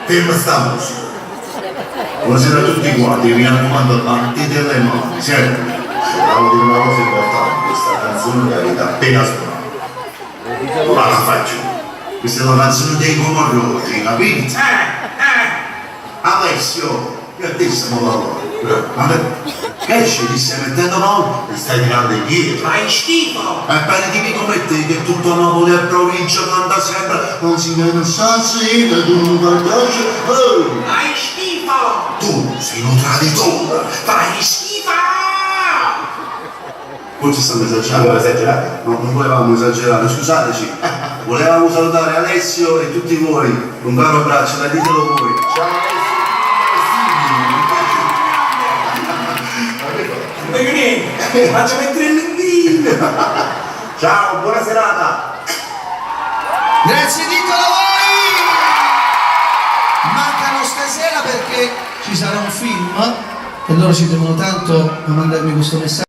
Ferma sta musica. Buonasera a tutti quanti, mi raccomando battete le mani, senti, volevo dire una cosa importante, questa canzone che avete appena suonato, non la faccio. Questa è la canzone dei Pomodori, capito? Alessio, io a te stiamo parlando. Ma che, che c'è? Ti stai mettendo paura? Ti stai tirando indietro. Fai schifo! E per tipi come te che tutta Napoli e provincia canta sempre Non si vede stasera tu non guardaci oh! Fai schifo! Tu sei un traditore! Fai schifo! Forse stiamo esagerando. Abbiamo esagerato? No, non volevamo esagerare, scusateci. Volevamo salutare Alessio e tutti voi. Un caro abbraccio, dai, ditelo voi. Ciao Alessio. Non vedo niente! Faccio mettere il linguino! Ciao, buona serata! Grazie ditelo voi! Mancano stasera perché ci sarà un film e loro ci devono tanto a mandarmi questo messaggio.